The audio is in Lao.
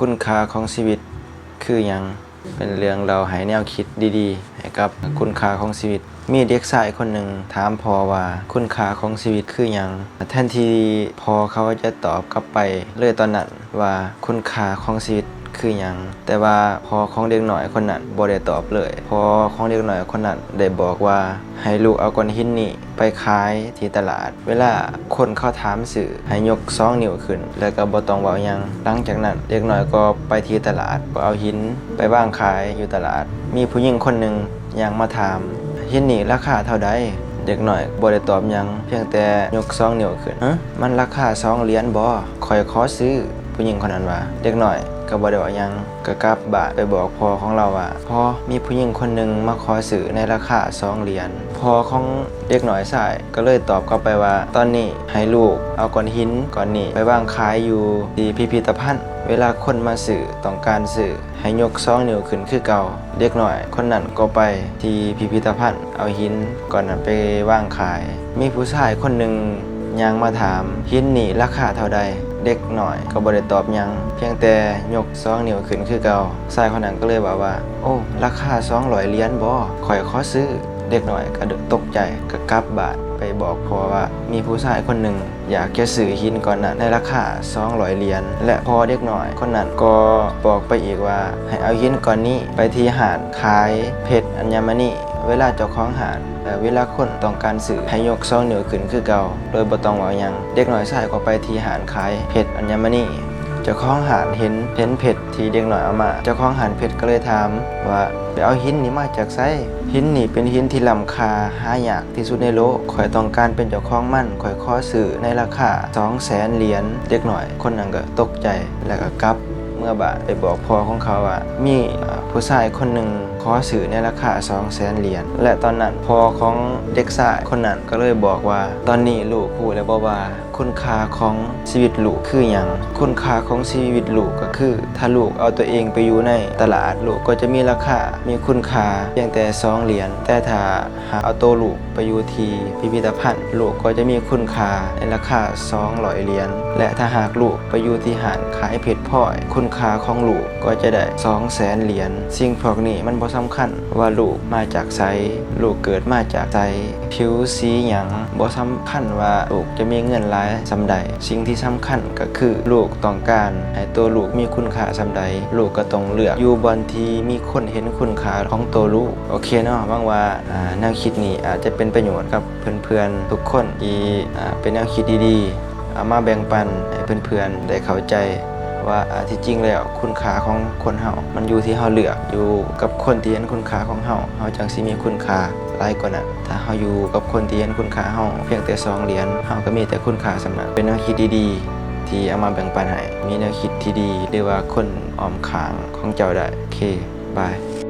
ຄຸນຄ່າຂອງຊີວິດຄືຫຍັງ? ເປັນເລື່ອງເລົ່າໃຫ້ແນວຄິດດີໆ ໃຫ້ກັບຄຸນຄ່າຂອງຊີວິດ. ມີເດັກຊາຍຄົນໜຶ່ງຖາມພໍ່ວ່າ ຄຸນຄ່າຂອງຊີວິດຄືຫຍັງ? ແທນທີ່ພໍ່ເຂົາຈະຕອບກັບໄປເລີຍຕອນນັ້ນວ່າ ຄຸນຄ່າຂອງຊີວິດຄືຫຍັງ? ແຕ່ວ່າພໍ່ຂອງເດັກນ້ອຍຄົນນັ້ນບໍ່ໄດ້ຕອບເລີຍ. ພໍ່ຂອງເດັກນ້ອຍຄົນນັ້ນໄດ້ບອກວ່າ ໃຫ້ລູກເອົາກ້ອນຫີນນີ້ໄປຂາຍທີ່ຕະຫຼາດ. ເວລາຄົນເຂົາຖາມຊື້ ໃຫ້ຍົກສອງນິ້ວຂຶ້ນ ແລ້ວກໍບໍ່ຕ້ອງເວົ້າຫຍັງ. ຫຼັງຈາກນັ້ນ ເດັກນ້ອຍກໍໄປທີ່ຕະຫຼາດ ກໍເອົາຫີນໄປວາງຂາຍຢູ່ຕະຫຼາດ. ມີຜູ້ຍິງຄົນໜຶ່ງຍ່າງມາຖາມ ຫີນນີ້ລາຄາເທົ່າໃດ? ເດັກນ້ອຍບໍ່ໄດ້ຕອບຫຍັງ ພຽງແຕ່ຍົກສອງນິ້ວຂຶ້ນ. ຮະ? ມັນລາຄາສອງຫຼຽນບໍ? ຂ້ອຍຂໍຊື້. ຜູ້ຍິງຄົນນັ້ນວ່າ. ເດັກນ້ອຍກໍບໍ່ໄດ້ເວົ້າຫຍັງ ກໍກັບບ້ານໄປບອກພໍ່ຂອງລາວວ່າ ພໍ່ ມີຜູ້ຍິງຄົນໜຶ່ງມາຂໍຊື້ໃນລາຄາສອງຫຼຽນ. ພໍ່ຂອງເດັກນ້ອຍຊາຍກໍເລີຍຕອບກັບໄປວ່າ ຕອນນີ້ໃຫ້ລູກເອົາກ້ອນຫີນກ້ອນນີ້ໄປວາງຂາຍຢູ່ທີ່ພິພິທະພັນ. ເວລາຄົນມາຊື້ ຕ້ອງການຊື້ ໃຫ້ຍົກສອງນິ້ວຂຶ້ນຄືເກົ່າ. ເດັກນ້ອຍຄົນນັ້ນກໍໄປທີ່ພິພິທະພັນ ເອົາຫີນກ້ອນນັ້ນໄປວາງຂາຍ. ມີຜູ້ຊາຍຄົນໜຶ່ງຍ່າງມາຖາມ ຫີນນີ້ລາຄາເທົ່າໃດ? ເດັກນ້ອຍກໍບໍ່ໄດ້ຕອບຫຍັງ ພຽງແຕ່ຍົກສອງນິ້ວຂຶ້ນຄືເກົ່າ. ຊາຍຄົນນັ້ນກໍເລີຍເວົ້າວ່າ ໂອ້ ລາຄາສອງຮ້ອຍຫຼຽນບໍ? ຂ້ອຍຂໍຊື້. ເດັກນ້ອຍກໍຕົກໃຈ ກໍກັບບ້ານໄປບອກພໍ່ວ່າ ມີຜູ້ຊາຍຄົນໜຶ່ງ ຢາກຈະຊື້ຫີນກ້ອນນັ້ນໃນລາຄາສອງຮ້ອຍຫຼຽນ ແລະ ພໍ່ເດັກນ້ອຍຄົນນັ້ນກໍບອກໄປອີກວ່າ ໃຫ້ເອົາຫີນກ້ອນນີ້ໄປທີ່ຮ້ານຂາຍເພັດອັນຍະມະນີ. ເວລາເຈົ້າຂອງຮ້ານ ເອີ ເວລາຄົນຕ້ອງການຊື້ ໃຫ້ຍົກສອງນິ້ວຂຶ້ນຄືເກົ່າ ໂດຍບໍ່ຕ້ອງເວົ້າຫຍັງ. ເດັກນ້ອຍຊາຍກໍໄປທີ່ຮ້ານຂາຍເພັດອັນຍະມະນີ. ເຈົ້າຂອງຮ້ານເຫັນ ເຫັນເພັດທີ່ເດັກນ້ອຍເອົາມາ. ເຈົ້າຂອງຮ້ານເພັດກໍເລີຍຖາມວ່າ ໄປເອົາຫີນນີ້ມາຈາກໃສ? ຫີນນີ້ເປັນຫີນທີ່ລ້ຳຄ່າ ຫາຍາກ ທີ່ສຸດໃນໂລກ. ຂ້ອຍຕ້ອງການເປັນເຈົ້າຂອງມັນ. ຂ້ອຍຂໍຊື້ໃນລາຄາສອງແສນຫຼຽນ. ເດັກນ້ອຍຄົນນັ້ນກໍຕົກໃຈ ແລ້ວກໍກັບເມືອບ້ານໄປບອກພໍ່ຂອງເຂົາວ່າ ມີ ເອີ ຜູ້ຊາຍຄົນໜຶ່ງຂໍຊື້ໃນລາຄາສອງແສນຫຼຽນ. ແລະ ຕອນນັ້ນພໍ່ຂອງເດັກຊາຍຄົນນັ້ນກໍເລີຍບອກວ່າ ຕອນນີ້ລູກຮູ້ແລ້ວບໍ່ວ່າ ຄຸນຄ່າຂອງຊີວິດລູກຄືຫຍັງ? ຄຸນຄ່າຂອງຊີວິດລູກກໍຄື ຖ້າລູກເອົາຕົວເອງໄປຢູ່ໃນຕະຫຼາດ ລູກກໍຈະມີລາຄາ ມີຄຸນຄ່າພຽງແຕ່ສອງຫຼຽນ. ແຕ່ຖ້າຫາກເອົາໂຕລູກໄປຢູ່ທີ່ພິພິທະພັນ ລູກກໍຈະມີຄຸນຄ່າໃນລາຄາສອງຮ້ອຍຫຼຽນ. ແລະ ຖ້າຫາກລູກໄປຢູ່ທີ່ຮ້ານຂາຍເພັດພລອຍ ຄຸນຄ່າຂອງລູກກໍຈະໄດ້ສອງແສນຫຼຽນ. ສິ່ງພວກນີ້ມັນບໍ່ສຳຄັນວ່າລູກມາຈາກໃສ ລູກເກີດມາຈາກໃສ ຜິວສີຫຍັງ ບໍ່ສຳຄັນວ່າລູກຈະມີເງິນຫຼາຍສ່ຳໃດ. ສິ່ງທີ່ສຳຄັນກໍຄື ລູກຕ້ອງການໃຫ້ຕົວລູກມີຄຸນຄ່າສ່ຳໃດ ລູກກໍຕ້ອງເລືອກຢູ່ບ່ອນທີ່ມີຄົນເຫັນຄຸນຄ່າຂອງຕົວລູກ. ໂອເຄເນາະ, ຫວັງວ່າ ອາ ແນວຄິດນີ້ອາດຈະເປັນປະໂຫຍດກັບເພື່ອນໆທຸກຄົນ ທີ່ ອາ ເປັນແນວຄິດດີໆ ເອົາມາແບ່ງປັນໃຫ້ເພື່ອນໆໄດ້ເຂົ້າໃຈວ່າ ອາ ທີ່ຈິງແລ້ວຄຸນຄ່າຂອງຄົນເຮົາ ມັນຢູ່ທີ່ເຮົາເລືອກຢູ່ກັບຄົນທີ່ເຫັນຄຸນຄ່າຂອງເຮົາ ເຮົາຈັ່ງຊິມີຄຸນຄ່າຫຼາຍກວ່ານັ້ນ. ຖ້າເຮົາຢູ່ກັບຄົນທີ່ເຫັນຄຸນຄ່າເຮົາພຽງແຕ່ສອງຫຼຽນ ເຮົາກໍມີແຕ່ຄຸນຄ່າສ່ຳນັ້ນ. ເປັນແນວຄິດດີໆທີ່ເອົາມາແບ່ງປັນໃຫ້ ມີແນວຄິດທີ່ດີ ຫຼືວ່າຄົນອ້ອມຂ້າງຂອງເຈົ້າໄດ້. ໂອເຄ ບາຍ.